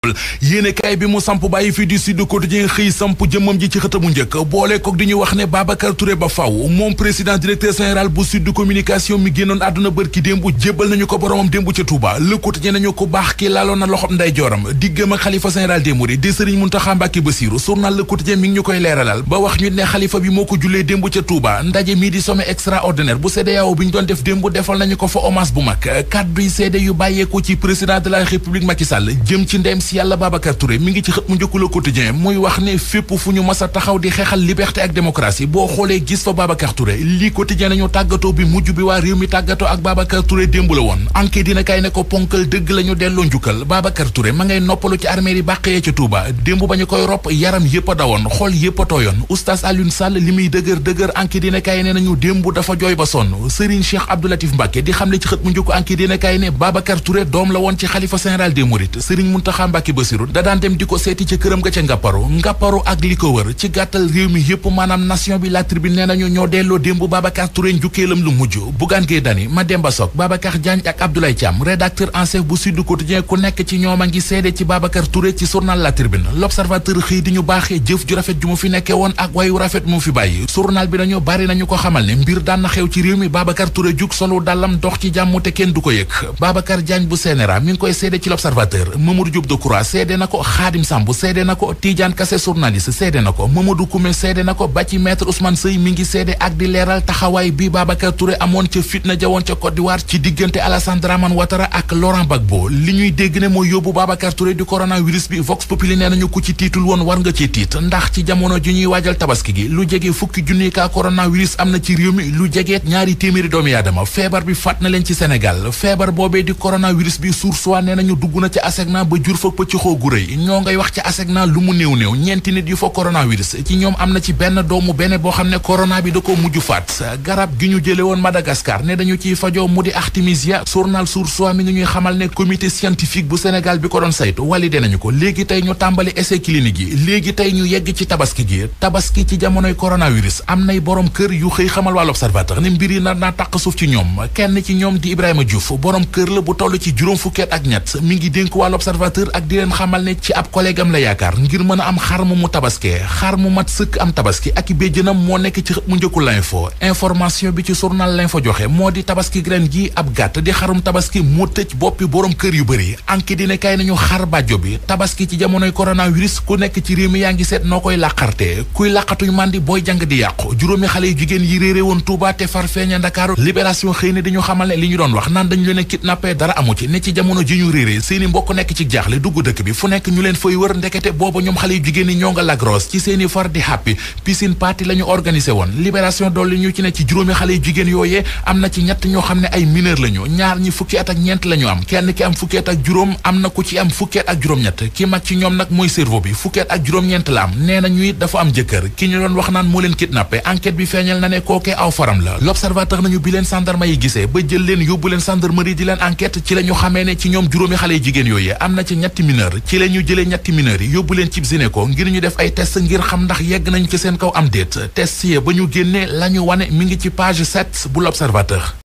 responsable yéene kaay bi mu samp bàyyi fii du Sud Quotidien xëy samp jëmmam ji ci xëtamu njëkk boole kook di ñu wax ne Babacar Touré ba faw moom président directeur général bu Sud Communication mi génnoon àdduna bërki démb jébbal nañu ko boromam démb ca Touba Le Quotidien nañu ko baax ki laaloon na loxob nday jooram diggam ak xalifa général des mourides di Serigne Mountakha Mbacké Bassirou journal Le Quotidien mi ngi ñu koy leeralal ba wax ñu ne xalifa bi moo ko jullee démb ca Touba ndaje mii di sommet extraordinaire bu CEDEAO bi ñu doon def démb defal nañu ko fa hommage bu mag kàdduy seede yu bàyyeeku ci président de la République Macky Sall jëm ci ndem si yàlla Babacar Touré mi ngi ci xët mu njëkk Le Quotidien muy wax ne fépp fu ñu mas a taxaw di xeexal liberté ak démocratie boo xoolee gis fa Babacar Touré lii Quotidien nañu tàggatoo bi mujj bi waa réew mi tàggatoo ak Babacar Touré démb la woon enquête dina kay ne ko ponkal dëgg la ñu delloo njukkal Babacar Touré ma ngay noppalu ci armée yi bàqee ca Touba démb ba ñu koy ropp yaram yëpp a dawoon xol yëpp a tooyoon oustaz Alioune Sall li muy dëgër enquête dina kay ne nañu démb dafa jooy ba sonn Serigne Cheikh Abdou Latif Mbacké di xamle ci xët mu njëkk enquête dina kay ne Babacar Touré doom la woon ci xalifa général des mourides Serigne Mountakha Mbacké Bassirou da daan dem di ko seeti ca këram ga ca Ngapparu ak li ko wër ci gàttal réew mi yëpp maanaam nation bi La Tribune nee nañu ñoo delloo démb Babacar Touré njukkeelam lu mujj Bougane Gueye Dany Mademba Sock Babacar Diagne ak Abdoulaye Thiam rédacteur en chef bu Sud Quotidien ku nekk ci ñoom a ngi seede ci Babacar Touré ci journal La Tribune L'Observateur xëy di ñu baaxee jëf ju rafet ju mu fi nekkee woon ak wayu rafet mu fi bàyyi journal bi nañu bari nañu ko xamal ne mbir daan na xew ci réew mi Babacar Touré jug solu dàllam dox ci jàmm te kenn du ko yëg Babacar Diagne bu CNRA mi ngi koy seede ci L'Observateur Mamadou Diop Decroix seede na ko Khadim Samb seede na ko Tidiane Kassé journaliste seede na ko Mamadou Koumé seede na ko ba ci maître Ousmane Seye mi ngi seede ak di leeral taxawaay bi Babacar Touré amoon ca fitna jawoon ca Côte d'Ivoire ci diggante Alassane Dramane Ouattara ak Laurent Gbagbo li ñuy dégg ne mooy yóbbu Babacar Touré di coronavirus bi Vox Populi nee nañu ku ci tiitul woon war nga ci tiit ndax ci jamono ji ñuy waajal tabaski gi lu jege fukki junni kaa coronavirus am na ci réew mi lu jegeet ñaari téeméeri doomu aadama feebar bi faat na leen ci Sénégal feebar boobee di coronavirus bi Source A nee nañu dugg na ci ASECNA ba jur fa pëccëxoo gu rëy ñoo ngay wax ci ASECNA lu mu néew ñeenti nit yu fa coronavirus ci ñoom am na ci benn doomu benn boo xam ne corona bi da ko mujj faat garab gi ñu jële woon Madagascar ne dañu ciy fajoo mu di Artemisia journal Source A mi ngi ñuy xamal ne comité scientifique bu Sénégal bi ko doon saytu validé nañu ko léegi tey ñu tàmbali essai clinique yi léegi tey ñu yegg ci tabaski ci jamonoy coronavirus am nay borom kër yu xëy xamal waa L'Observateur ne mbir yi nar naa taq suuf ci ñoom kenn ci ñoom di Ibrahima Diouf borom kër la bu toll ci juróom fukkeet ak ñett mi ngi dénk waa L'Observateur ak di leen xamal ne ci ab collègue am la yaakaar ngir mën a am xar mu tabaskee xar mu mat sëkk am tabaski ak i béjjënam moo nekk ci xët mu njëkku L'Info information bi ci journal L'Info joxe moo di tabaski ren gi ab gàtt di xarum tabaski moo tëj boppi borom kër yu bëri anki dina kay nañu xar bàjjo bi tabaski ci jamonoy coronavirus ku nekk ci réew mi yaa ngi seet noo koy làqarte kuy làqatuñ mandi booy jàng di yàqu juróomi xale yu jigéen yi réeré woon Touba te far feeña Ndakaaru Libération xëy na dañu xamal ne li ñu doon wax naan dañu leen a kidnappé dara amu ci ne ci jamono ji ñu réeré seeni mbokk nekk ci jaaxle dugg dëkk bi fu nekk ñu leen fay wër ndekete booba ñoom xale yu jigéen yi ñoo nga lagros ci seeni far di happy piscine party la ñu organisé woon Libération dolli ñu ci ne ci juróomi xale yu jigéen yooyee am na ci ñett ñoo xam ne ay mineur lañu ñaar ñi fukki at ak ñeent la ñu am kenn ki am fukki at ak juróom am na ku ci am fukki at ak juróom-ñett ki mag ci ñoom nag mooy cerveau bi fukki at ak juróom-ñeent la am nee na ñu it dafa am jëkkër ki ñu doon wax naan moo leen kidnappé enquête bi feeñal na ne kookee aw faram la L'Observateur nañu bi leen gendarme yi gisee ba jël leen yóbbu leen gendarmerie di leen enquête ci la ñu xamee ne ci ñoom juróomi xale yu jigéen yooyee am na ci ñetti mineur ci la ñu jëlee ñetti mineurs yi yóbbu leen ci gynéco ngir ñu def ay test ngir xam ndax yegg nañ ci seen kaw am déet test yi ba ñu génnee la ñu wane mi ngi ci page 7 bu L'Observateur